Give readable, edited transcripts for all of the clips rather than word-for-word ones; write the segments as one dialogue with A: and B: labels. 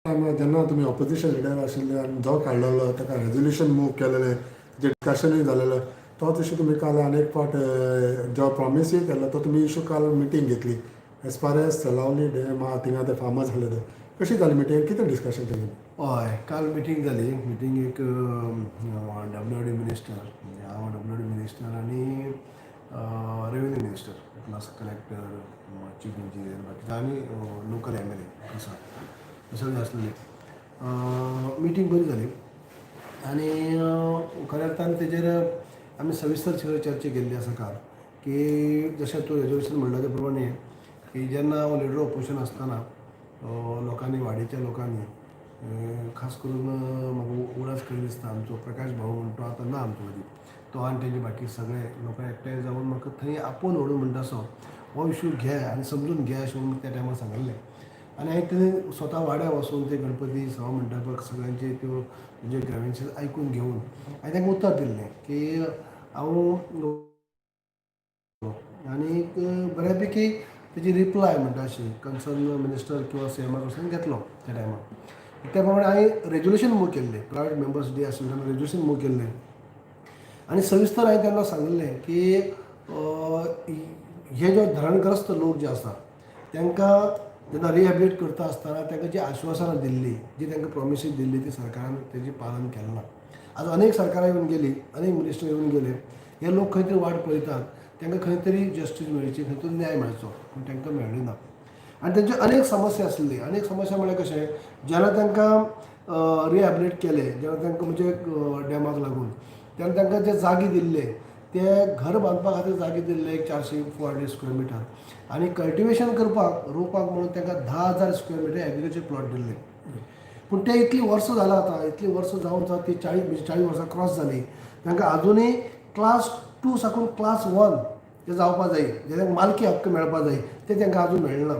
A: टायमार जेन्ना तुमी ऑपोजिशन लिडर आशिल्ले आनी जो काडलेलो ताका रेजोल्युशन मूव केलेलें, तेजें डिस्कशनूय जालेलें, तोच इशू तुमी काल आनी एक फावट जो प्रॉमिसूय केल्लो तो तुमी इशू काल मिटींग घेतली एज फार एज सलावली डॅम आहा थिंगा ते फार्मर्स आसले ते. कशी जाली मिटींग, कितें डिस्कशन केलें?
B: हय, काल मिटींग जाली. मिटींगेक डब्ल्यू आर डी मिनिस्टर, म्हणजे हांव, डब्ल्यू आर डी मिनिस्टर आनी revenue minister plus collector, chief engineer, बाकीचे आनी लोकल एमएलए आसा, हे सगळे आसलेले. मिटींग बरी जाली आनी खऱ्या अर्थान तेजेर आमी सविस्तर सगळी चर्चा केल्ली आसा काल की जशें तूं रेजोल्युशन म्हणला ते प्रमाणे की जेन्ना हांव लिडर ऑपोजिशन आसतना लोकांनी, वाडीच्या लोकांनी, खास करून म्हाका उगडास करीत दिसता आमचो प्रकाश भाऊ म्हण, तो आतां ना आमचे मदीं, तो आनी तेजे बाकी सगळे लोक एकठांय जावन म्हाका थंय आपोवन व्हरून म्हणटा असो हो इशू घे आनी समजून घे अशें म्हणून त्या टायमार सांगिल्लें. आनी हांवें थंय स्वता वाड्यार वचून ते गणपती सभा मंडपाक सगळ्यांचे त्यो तेंचे ग्रिव्हन्सीस आयकून घेवन हांवें तांकां उतर दिल्लें की हांव आनी बऱ्या पैकी तेजी रिप्लाय म्हणटा अशी कन्सर्न मिनिस्टर किंवा सीएमा कडसून घेतलो त्या टायमार. त्या प्रमाणे हांवें रेजोल्युशन मूव केल्लें, प्रायवेट मेंबर्स डे आशिल्ले तेन्ना रेजोल्युशन मूव केल्लें आनी सविस्तर हांवें तेन्ना सांगिल्लें की हे जे धरणग्रस्त लोक जे आसा तांकां जेन्ना रिहेबिलिटेट करता आसतना तांकां जी आश्वासनां दिल्ली, जी तांकां प्रॉमिसीस दिल्ली, ती सरकारान तेजी पालन केलें ना. आज अनेक सरकारां येवन गेली, अनेक मिनिस्टर येवन गेले, हे लोक खंय तरी वाट पळयतात, तांकां खंय तरी जस्टीस मेळची, खंय तरी न्याय मेळचो, पूण तांकां मेळ्ळी ना. आनी तेंची अनेक समस्या आसली. अनेक समस्या म्हळ्यार कशें, जेन्ना तांकां रिहेबिलिटेट केले, जेन्ना तांकां म्हणजे डॅमाक लागून तेन्ना तांकां जे जागे दिल्ले, ते घर बांदपा खातीर जागे दिल्ले एक 400 400 स्क्वेअर मिटर आनी कल्टिवेशन करपाक, रोवपाक म्हणून तांकां 10,000 स्क्वेअर मिटर एग्रीकल्चर प्लॉट दिल्ले. पूण ते इतलीं वर्सां जालां, आतां इतलीं वर्सां जावन जावन ती 40, म्हणजे 40 वर्सां क्रॉस जालीं, तांकां आजुनूय क्लास टू साकून क्लास वन ते जावपा जाय, जे तांकां मालकी हक्क मेळपा जाय, ते तांकां आजून मेळना.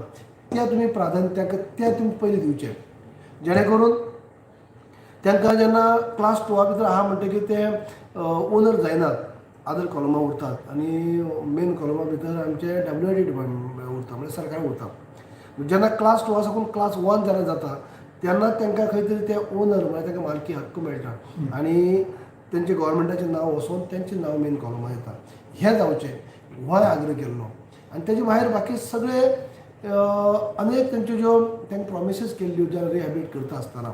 B: ते तुमी प्राधान्य तांकां ते तुमी पयलीं दिवचे, जेणे करून तांकां जेन्ना क्लास टुवा भितर आहा म्हणटकीर ते ओनर जायनात, अदर कॉलमा उरतात आनी मेन कॉलमा भितर आमचे डब्ल्यू आर डी डिपार्टमेंट उरता, म्हणजे सरकार उरता. जेन्ना क्लास टुवा साकून क्लास वन जेन्ना जाता तेन्ना तांकां खंय तरी ते ओनर, म्हळ्यार तांकां मालकी हक्क मेळटा आनी तेंचे गव्हर्मेंटाचें नांव वचोन तेंचें नांव मेन कॉलमा येता. हें जावचें हो आग्रह केल्लो. आनी तेजे भायर बाकी सगळे अनेक तेंच्यो ज्यो तांकां प्रॉमिसीस केल्ल्यो जेन्ना रिहेबिलिटेट करता आसतना,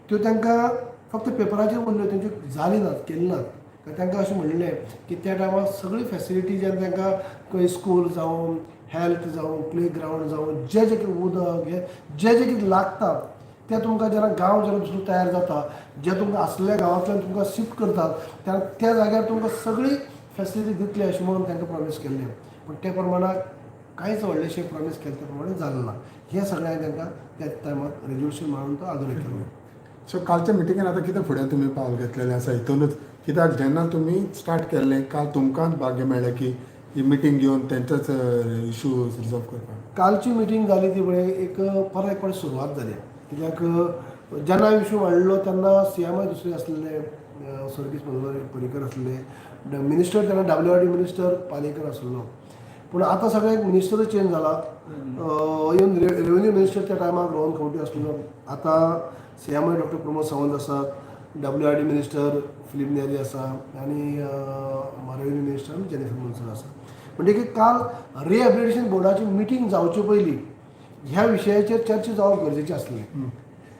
B: त्यो तांकां फक्त पेपराचेर उरल्यो, तेंच्यो जाली नात, केली नात. कारण तांकां अशें म्हणलें की त्या टायमार सगळी फेसिलिटी जेन्ना तांकां खंय स्कूल जावं, हेल्थ जावं, प्ले ग्रावंड जावं, जें जें कितें उदक, हें जें जें कितें लागता तें तुमकां जेन्ना गांव जेन्ना दुसरो तयार जाता, जे तुमकां आसलेल्या गांवांतल्यान तुमकां शिफ्ट करतात, तेन्ना त्या जाग्यार तुमकां सगळी फेसिलिटी दितले अशें म्हणून तांकां प्रॉमीस केल्लें. पूण त्या प्रमाणाक कांयच व्हडलेशें प्रॉमीस केलें त्या प्रमाणे जालें ना. हें सगळें हांवें तांकां त्या टायमार रेजोल्युशन मारून तो आग्रह केल्लो.
A: सो कालच्या मिटिंगेन आतां कितें फुडें तुमी पावल घेतलेलें आसा हितूनच? कित्याक जेन्ना तुमी स्टार्ट केल्लें, काल तुमकांच भाग्य मेळ्ळें की ही मिटींग घेवन तेंचोच इशू रिजॉल्व करपाक.
B: कालची मिटींग जाली ती पळय एक परत एक फावट सुरवात जाली, कित्याक जेन्ना इशू वाडलो तेन्ना सीएमआय दुसरे आसलेले, स्वर्गीय मनोहर पर्रीकर आसले मिनिस्टर, तेन्ना W R D minister Palekar आसलो. पूण आतां सगळे मिनिस्टरूय चेंज जाला. इवन रेवेन्यू मिनिस्टर त्या टायमार रोहन खंवटे आसलो, आतां सीएमआय डॉक्टर प्रमोद सावंत आसात, W R D minister Filipe Neri आसा आनी रेवेन्यू मिनिस्टर जेनिफर मोन्सेरात आसा. म्हणटकीर काल रिहेबिलिटेशन बोर्डाची मिटींग जावचे पयलीं ह्या विशयाचेर चर्चा जावप गरजेची आसली.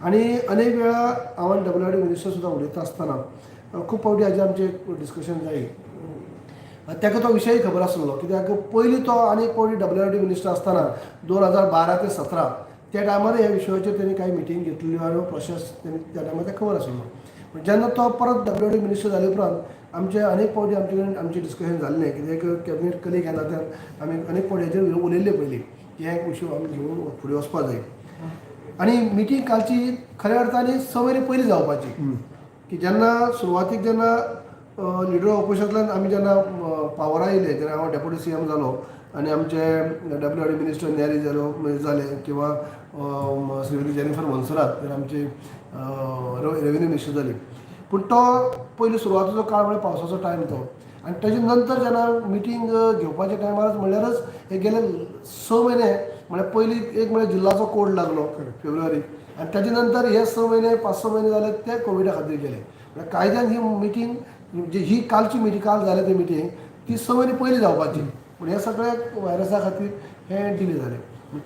B: आनी अनेक वेळा हांव आनी डब्ल्यू आर डी मिनिस्टर सुद्दां उलयता आसतना खूब फावटी हाजेर आमचें डिस्कशन जायी. ताका तो विशय खबर आसलो, कित्याक पयलीं तो आनी एक फावटी डब्ल्यू आर डी मिनिस्टर आसतना 2012 ते 17 त्या टायमार ह्या विशयाचेर तेणी कांय मिटींग घेतल्यो आनी प्रोसेस तेणी त्या टायमार ताका खबर आसलो. पूण जेन्ना तो परत डब्ल्यू आर डी मिनिस्टर जाले उपरांत आमचे अनेक फावटी आमचे कडेन आमचें डिस्कशन जाल्लें, कित्याक कॅबिनेट कलीग ह्या नात्यान आमी अनेक फावटी हाजेर उलयल्ले पयलीं की हे इशू आमी घेवन फुडें वचपा जाय. आनी मिटींग कालची खऱ्या अर्थान 6 म्हयने पयलीं जावपाची, की जेन्ना सुरवातीक जेन्ना लिडर ऑपोजिशनांतल्यान आमी जेन्ना पावरा येयले, जेन्ना हांव डेप्युटी सीएम जालो आनी आमचे W R D minister Neri जालो, म्हणजे जाले, किंवा श्रीमती जेनिफर मोन्सेरात जेन्ना आमची रेवेन्यू मिनिस्टर जाली. पूण तो पयली सुरवातीचो काळ म्हळ्यार पावसाचो टायम तो आनी तेजे नंतर जेन्ना मिटींग घेवपाच्या टायमारच म्हणल्यारच हे गेले 6 म्हयने म्हळ्यार पयलीं एक म्हळ्यार जिल्लाचो कोड लागलो फेब्रुवारी आनी ताजे नंतर हे 6 म्हयने 5-6 म्हयने जाले ते कोविडा खातीर गेले. म्हळ्यार कायद्यान ही मिटींग जी ही कालची मिटींग काल जाल्या ती मिटींग ती 6 म्हयने पयलीं जावपाची, पूण हे सगळे व्हायरसा खातीर हे डिले जाले.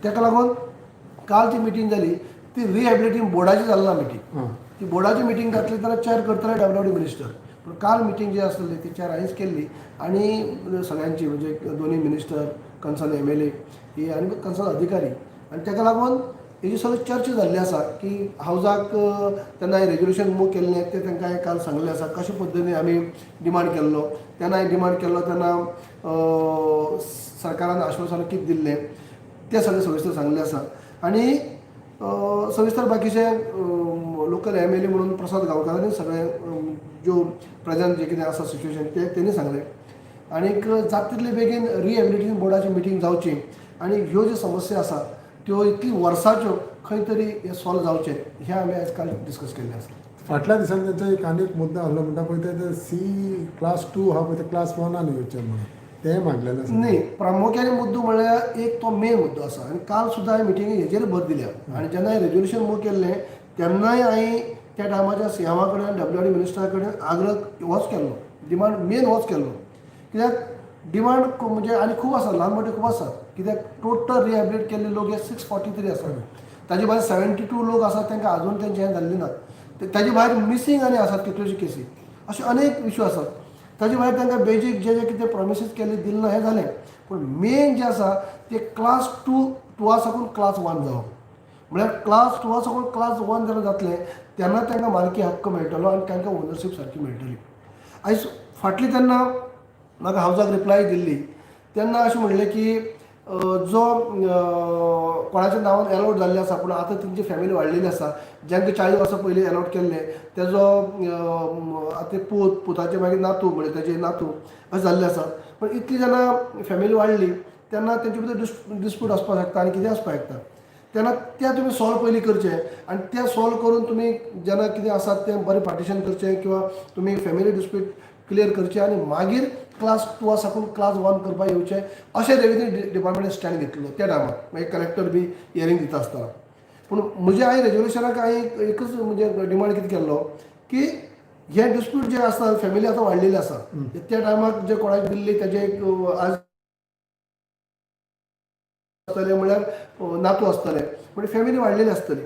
B: ताका लागून काल जी मिटींग जाली ती रिहॅबिलिटेशन बोर्डाची जाली ना मिटींग. ती बोर्डाची मिटींग जातली तेन्ना चेअर करतले डब्ल्यू डी मिनिस्टर, पूण काल मिटींग जी आसली ती चेअर हांवेंच केल्ली आनी सगळ्यांची म्हणजे दोनूय मिनिस्टर, कन्सर्न MLA ही आनी कन्सर्न अधिकारी, आनी ताका लागून हेजी सगळी चर्चा जाल्ली आसा की हावजाक तेन्ना हांवें रेजोल्युशन मूव केल्लें तें तांकां हांवें काल सांगलें आसा कशे पद्दतीन आमी डिमांड केल्लो. तेन्ना हांवें डिमांड केल्लो तेन्ना सरकारान आश्वासन कितें दिल्लें तें सगळें सविस्तर सांगलें आसा. आनी सविस्तर बाकीचे लोकल MLA म्हणून प्रसाद गांवकारांनी सगळें ज्यो प्रेजंट जें कितें आसा सिच्युएशन तें तेणी सांगलें. आनीक जाता तितले बेगीन रिहॅबिलिटेशन बोर्डाची मिटींग जावची आनी ह्यो ज्यो समस्या आसा त्यो इतली वर्साच्यो खंय तरी हे सॉल्व जावचे हें आमी आयज काल डिस्कस केल्लें आसा.
A: फाटल्या दिसांनी तेंचो एक आनी एक मुद्दो आहलो म्हणटा पळय ते सी क्लास 2 आहा पळय ते क्लास 1 येवचें म्हणून तें मागलेलें आसा.
B: न्ही, प्रामुख्यान मुद्दो म्हळ्यार एक तो मेन मुद्दो आसा आनी काल सुद्दां हांवें मिटिंगेक हेजेर भर दिल्या. आनी जेन्ना हांवें रेजोल्युशन मूव केल्लें तेन्नाय हांवें त्या टायमाच्या सीएमा कडेन डब्ल्यू डी मिनिस्टरा कडेन आग्रह होच केल्लो, डिमांड मेन होच केल्लो. कित्याक डिमांड म्हणजे आनी खूब आसा, ल्हान मोठे खूब आसा. कित्याक टोटल रिहॅबिलिटेट केल्ले लोक हे 643 आसा, ताजे भायर 72 लोक आसात तांकां आजून तेंचें हें जाल्लें ना. ताजे भायर मिसींग आनी आसात कितल्योश्यो केसी, अशे अनेक इशू आसात. ताजे भायर तांकां बेजीक जे जे कितें प्रोमिसीस केल्ले दिलें ना हें जालें, पूण मेन जें आसा तें क्लास 2 साकून क्लास 1 जावप. म्हळ्यार क्लास 2 साकून क्लास 1 जेन्ना जातलें तेन्ना तांकां मालकी हक्क मेळटलो आनी तांकां ओनरशीप सारकी मेळटली. आयज फाटली तेन्ना म्हाका हावजाक रिप्लाय दिल्ली तेन्ना अशें म्हणलें की जो कोणाच्या नांवान एलॉट जाल्ले आसा पूण आतां तेंची फॅमिली वाडलेली आसा, जांकां 40 वर्सां पयलीं एलॉट केल्ले तेजो आतां पूत, पुताचे मागीर नातू, म्हणजे तेजे नातू अशें जाल्ले आसा. पूण इतली जेन्ना फॅमिली वाडली तेन्ना तेंचे भितर डिस्प्यूट आसपाक शकता आनी कितें आसपाक शकता, तेन्ना तें तुमी सॉल्व पयलीं करचें आनी तें सॉल्व करून तुमी जेन्ना कितें आसा तें बरें पार्टिशन करचें किंवा तुमी फॅमिली डिस्प्यूट क्लियर करचें आनी मागीर क्लास 2 साकून क्लास 1 करपाक येवचें अशें रेवेन्यू डिपार्टमेंटान स्टँड घेतलो त्या टायमार, मागीर कलेक्टर बी हियरींग दिता आसतना. पूण म्हज्या हांवें रेजोल्युशनाक हांवें एकच म्हणजे डिमांड कितें केल्लो की हे डिस्प्यूट जे आसा फॅमिली आतां वाडलेली आसा त्या टायमाक जे कोणाक दिल्ली तेजे एक आज आसतले म्हळ्यार नातू आसतले, म्हणजे फॅमिली वाडलेली आसतली,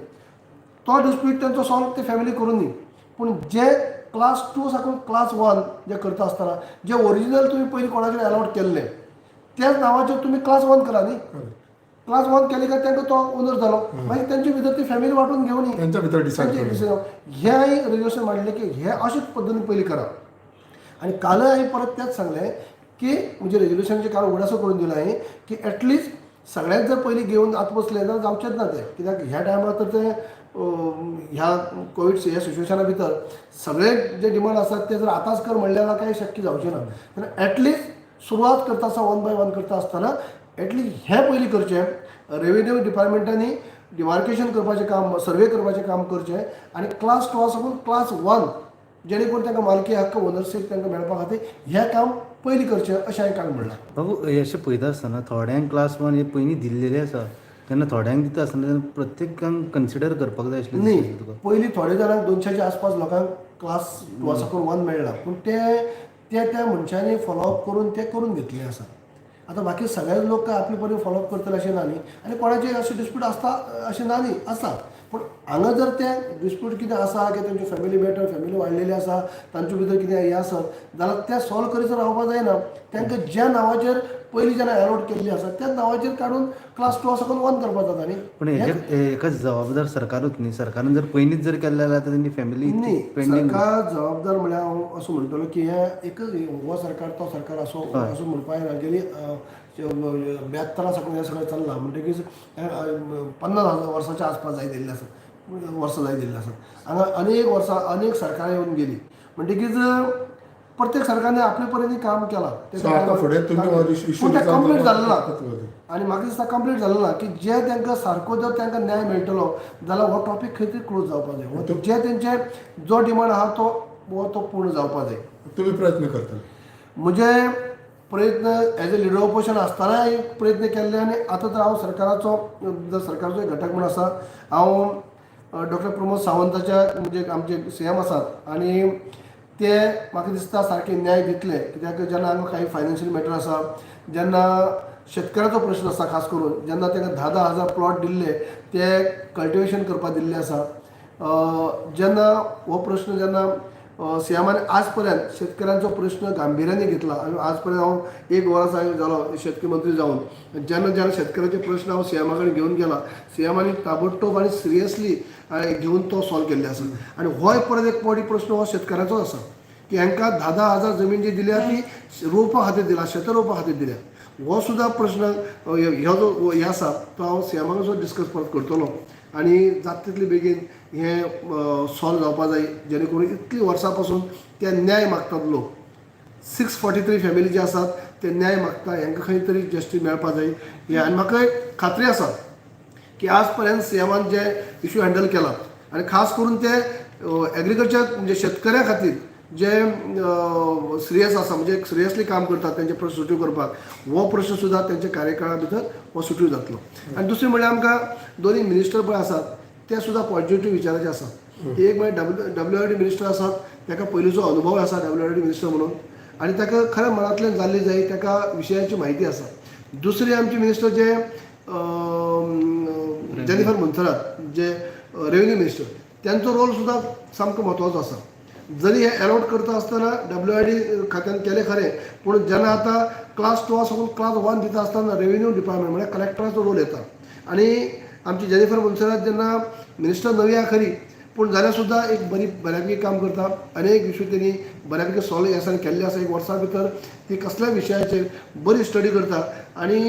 B: तो डिस्प्यूट तेंचो सॉल्व ते फॅमिली करून न्ही. पूण जे क्लास 2 साकून क्लास 1 जे करता आसतना जे ओरिजिनल तुमी पयलीं कोणाचेर एलॉट केल्ले त्याच नांवाचेर तुमी क्लास 1 करा न्ही. क्लास 1 केले काय तांकां तो ओनर जालो, मागीर तेंचे भितर ती फॅमिली वांटून घेवन न्ही,
A: तेंच्या भितर डिसायड
B: तेंचे हे हांवें रेजोल्युशन मांडलें की हे अशेच पद्दतीन पयलीं करा. आनी कालय हांवें परत तेंच सांगलें की म्हणजे रेजोल्युशनाचें काल उगडासो करून दिलो हांवें की एटलिस्ट सगळ्यांत जर पयलीं घेवन आतां बसले जाल्यार जावचेंच ना तें, कित्याक ह्या टायमार तर तें ह्या कोवीड ह्या सिच्युएशना भितर सगळे जे डिमांड आसात ते जर आतांच कर म्हणलें जाल्यार कांय शक्य जावचें ना. तेन्ना एटलिस्ट सुरवात करता आसतना 1 बाय 1 करता आसतना एटलिस्ट हें पयलीं करचें, रेवेन्यू डिपार्टमेंटांनी डिमार्केशन करपाचें काम, सर्वे करपाचें काम करचें आनी क्लास 2 साकून क्लास 1 जेणे करून तांकां मालकी हक्क ओनरशीप तांकां मेळपा खातीर हें काम पयलीं करचें अशें हांवें काल म्हणलां.
C: बाबू अशें पळयता आसतना थोड्यांक क्लास 1 हे पयलीं दिल्लेले आसा, तेन्ना थोड्यांक दिता आसतना तेन्ना प्रत्येकांक कन्सिडर करपाक जाय आसलें
B: न्ही,
C: तुका.
B: पयलीं थोडे जाणांक 200च्या आसपास लोकांक क्लास 2 साकून 1 मेळ्ळा, पूण ते त्या मनशांनी फॉलोअप करून ते करून घेतले आसा. आतां बाकी सगळे लोक काय आपले परीन फॉलोअप करतले अशें ना न्ही, आनी कोणाचे अशें डिस्प्यूट आसता अशें ना न्ही, आसा. पूण हांगा जर ते डिस्प्यूट कितें आसा की तेंची फॅमिली मॅटर, फॅमिली वाडलेली आसा, तांचे भितर कितें हें आसत जाल्यार तें सॉल्व करीत रावपाक जायना. तांकां ज्या नांवाचेर पयलीं जेन्ना एलॉट केल्ली आसा त्याच नांवाचेर काडून क्लास 2 साकून 1 करपाक जाता न्ही.
C: पूण हेका जबाबदार सरकारूच न्ही, सरकारान जर पयलींच जर केल्लें जाल्यार आतां तेंची फॅमिली
B: न्ही,
C: पेंडींग.
B: सरकार जबाबदार म्हळ्यार हांव असो म्हणटलो की हें एकच हो सरकार तो सरकार असो असो म्हणपाक जायना. गेली 72 साकून हें सगळें चल्लां म्हणटकीच 50,000 वर्साच्या आसपास जायत येयल्लें आसा, वर्सां जायत येयल्लें आसा. हांगा अनेक वर्सां अनेक सरकारां येवन गेली म्हणटकीच प्रत्येक सरकारने आपले परीने काम केलां.
A: सो आतां फुडें तुमी हो इशू
B: पूण तें कंप्लीट जालें ना
A: जालें.
B: आनी म्हाका दिसता कंप्लीट जालें ना की जे तांकां सारको जर तांकां न्याय मेळटलो जाल्यार हो टॉपीक खंय तरी क्लोज जावपाक जाय, हो जे तेंचे जो डिमांड आहा तो हो तो पूर्ण जावपाक जाय.
A: तुमी प्रयत्न करतले.
B: म्हणजे प्रयत्न एज अ लिडर ऑपोजिशन आसतनाय प्रयत्न केल्ले आनी आतां तर हांव सरकाराचो सरकाराचो एक घटक म्हूण आसा. हांव डॉक्टर प्रमोद सावंताच्या, म्हणजे आमचे सीएम आसात आनी ते म्हाका दिसता सारके न्याय दितले, कित्याक जेन्ना हांगा काही फायनान्शियल मॅटर आसा, जेन्ना शेतकऱ्याचो प्रश्न आसा, खास करून जेन्ना तांकां 10-10 हजार प्लॉट दिल्ले, ते कल्टिवेशन करपाक दिल्ले आसा, जेन्ना हो प्रश्न, जेन्ना सीएमान आज पर्यंत शेतकऱ्यांचो प्रश्न गांभिर्याने घेतला आनी आज पर्यंत हांव एक वर्स हांवें जालो शेतकी मंत्री जावन, जेन्ना जेन्ना शेतकऱ्याचे प्रश्न हांव सीएमा कडेन घेवन गेला, सीएमानी ताबडतोब आनी सिरियसली घेवन तो सॉल्व केल्ले आसा. आनी होय परत एक फावटी प्रश्न हो शेतकऱ्याचोच आसा की हांकां 10-10 हजार जमीन जी दिल्या ती रोवपा खातीर दिला, शेतां रोवपा खातीर दिल्या. हो सुद्दां प्रश्न ह्यो जो हे आसा तो हांव सीएमा कडेन सुद्दां डिस्कस परत करतलो आनी जाता तितले बेगीन हें सॉल्व जावपा जाय, जेणे करून इतलीं वर्सां पासून ते न्याय मागतात लोक. 643 फॅमिली जे आसात ते न्याय मागता, हांकां खंय तरी जस्टीस मेळपा जाय हें. आनी म्हाका एक खात्री आसा की आज पर्यंत सीएमान जे इशू हँडल केला आनी खास करून ते एग्रीकल्चर, म्हणजे शेतकऱ्या खातीर जे सिरियस आसा, म्हणजे सिरियसली काम करतात तेंचे प्रश्न सुटीव करपाक, हो प्रश्न सुद्दां तेंच्या कार्यकाळा भितर हो सुटीव जातलो. आनी दुसरें म्हणल्यार आमकां दोनी मिनिस्टर पळय आसात ते सुद्दां पॉझिटिव्ह विचाराचे आसात. एक म्हळ्यार डब्ल्यू आर डी मिनिस्टर आसात, ताका पयलींचो अनुभव आसा डब्ल्यू आर डी मिनिस्टर म्हणून आनी ताका खरें मनांतल्यान जाल्ली जाय, ताका विशयाची म्हायती आसा. दुसरी आमचे मिनिस्टर जे जेनिफर मोन्सेरात, जे रेव्हेन्यू मिनिस्टर, त्यांचो रोल सुद्दां सामको म्हत्वाचो आसा. जरी हे एलॉट करता आसतना डब्ल्यू आर डी खात्यान केलें खरें, पूण जेन्ना आतां क्लास टू साकून क्लास वन दिता आसतना रेव्हेन्यू डिपार्टमेंट म्हळ्यार कलेक्टराचो रोल येता. आनी आमची जेनिफर मोन्सेरात जेन्ना मिनिस्टर नवी आहा खरी, पूण जाल्यार सुद्दां एक बरी बऱ्यापैकी काम करता. अनेक इशू तेणी बऱ्यापैकी सॉल्व ह्या दिसांनी केल्ले आसा. एक वर्सा भितर ती कसल्याय विशयाचेर बरी स्टडी करता आनी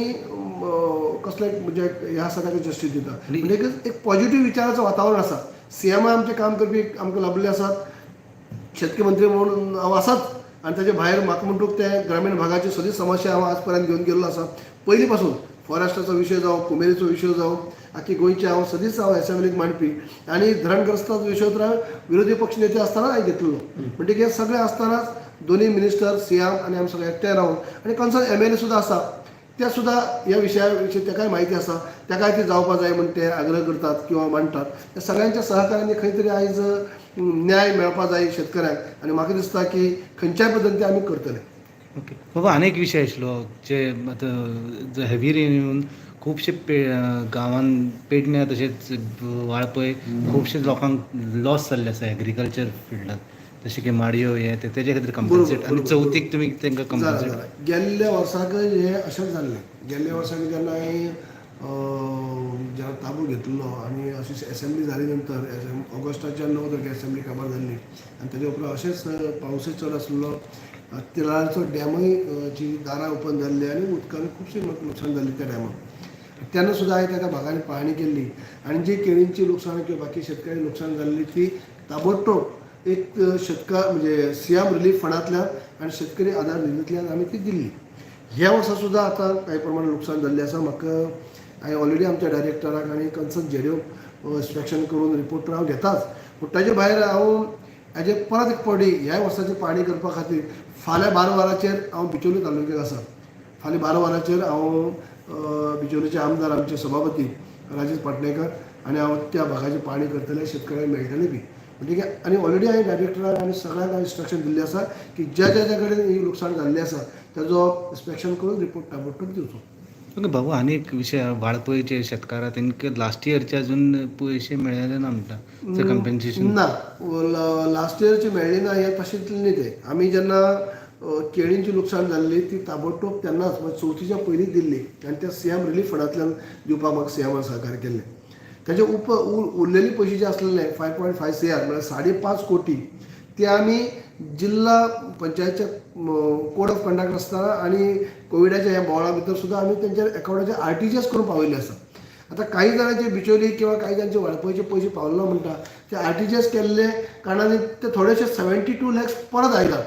B: कसले म्हणजे हे आसा ताका जस्टीस दिता. म्हणजे एक पॉझिटिव्ह विचाराचं वातावरण आसा. सीएमआय आमचें काम करपी आमकां लाभलेले आसात. शेतकी मंत्री म्हणून हांव आसाच आनी ताचे भायर म्हाका म्हणटूक ते ग्रामीण भागाची सदींच समस्या हांव आज पर्यंत घेवन गेल्लो आसा. पयलीं पासून फॉरेस्टाचो विशय जावं, कुमेरीचो विशय जावं, आखी गोंयचे हांव सदींच हांव एसेंब्लीक मांडपी आनी धरणग्रस्ताचो विशय तर विरोधी पक्ष नेते आसतना हांवें घेतलेलो. म्हणटकीर हे सगळें आसतनाच दोनी मिनिस्टर, सीएम आनी आमी सगळे एकठांय रावन आनी कन्सर्न एमएलए सुद्दां आसा, ते सुद्दां ह्या विशया विशीं ताकाय म्हायती आसा, ताकाय ती जावपा जाय म्हण ते आग्रह करतात किंवा मांडटात. त्या सगळ्यांच्या सहकार्याने खंय तरी आयज न्याय मेळपा जाय शेतकऱ्यांक आनी म्हाका दिसता की खंयच्याय पद्दतीन आमी करतले.
C: ओके बाबा, आनी एक विशय आशिल्लो जे आतां हेवी रेन येवन खुबशे पे गांवान, पेडण्या तशेंच वाळपय, खुबशे लोकांक लॉस जाल्ले आसा एग्रीकल्चर फिल्डात, जशें की माडयो हे ते, तेजे खातीर कंपन्सेट आनी चवथीक तुमी तांकां
B: जालें.
C: कंपन्सेट
B: जालें. गेल्ल्या वर्साकय हें अशेंच जाल्लें. गेल्ल्या वर्साक जेन्ना हांवें जेन्ना ताबो घेतलो आनी अशी एसेंब्ली जाली नंतर ऑगस्टाच्या 9 तारखेर एसेंब्ली काबार जाल्ली आनी ताच्या उपरांत अशेंच पावसूय चड आसलो, तिळारचो डॅमूय ची दारां ओपन जाल्ली आनी उदकान खुबशी लुकसाण जाल्ली त्या डॅमाक. तेन्ना सुद्दां हांवें त्या भागांनी पाहणी केल्ली आनी जी केळींची लुकसाण किंवा बाकी शेतकरी लुकसाण जाल्ली ती ताबडतोब एक शेतकार म्हणजे सीएम रिलीफ फंडांतल्यान आनी शेतकरी आदार निधींतल्यान आमी ती दिल्ली. ह्या वर्सा सुद्दां आतां कांय प्रमाण लुकसाण जाल्लें आसा. म्हाका हांवें ऑलरेडी आमच्या डायरेक्टराक आनी कन्सर्न जेडिओ इन्स्पेक्शन करून रिपोर्ट हांव घेताच, पूण ताजे भायर हांव हेजे परत एक फावटी ह्या वर्साची पाहणी करपा खातीर फाल्यां 12 वरांचेर हांव बिचोली तालुक्याक आसा. फाल्यां 12 वरांचेर हांव बिचोलीचे आमदार, आमचे सभापती राजेश पाटणेकर आनी हांव त्या भागाची पाहणी करतले, शेतकऱ्यांक मेळटले बी. म्हणटकीर आनी ऑलरेडी हांवें डायरेक्टराक आनी सगळ्यांक हांवें इन्स्ट्रक्शन दिल्लें आसा की ज्या ज्या ज्या कडेन ही लुकसाण जाल्लें आसा ताजो इन्स्पेक्शन करून रिपोर्ट ताबडतोब दिवचो.
C: ओके बाबू, आनी एक विशय, वाळपयचे शेतकारां तांकां लास्ट इयरचे अजून पयशे मेळ्ळेले ना म्हणटा, कंपन्सेशन.
B: ना, लास्ट इयरची मेळ्ळी ना. हें तशें न्ही तें. आमी जेन्ना केळींची लुकसाण जाल्ली ती ताबडतोब तेन्नाच म्हणजे चवथीच्या पयलींच दिल्ली आनी त्या सीएम रिलीफ फंडांतल्यान दिवपाक म्हाका सीएमान सहकार्य केल्लें. ताचे उप उरलेले पयशे जे आसलेले 5.5 सीआर, म्हळ्यार 5.5 कोटी, ते आमी जिल्हा पंचायतच्या कोड ऑफ कंडक्ट आसतना आनी कोविडाच्या ह्या बोवाळा भितर सुद्दां आमी तेंच्या अकावंटाचेर आरटीजीएस करून पावयल्ले आसा. आतां काही जाणांचे बिचोली किंवा काही जाणांचे वाळपयचे पयशे पावले ना म्हणटा, ते आरटीजीएस केल्ले कारणान ते थोडेशे 72 लॅक्स परत आयलात.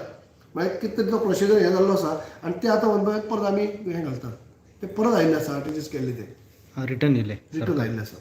B: म्हळ्यार कितें तरी तो प्रोसिजर हें जाल्लो आसा आनी ते आतां वन बाय परत आमी हें घालतात, ते परत आयिल्ले आसा आरटीजीएस केल्ले ते.
C: रिटर्न येयले?
B: रिटर्न आयिल्ले आसा.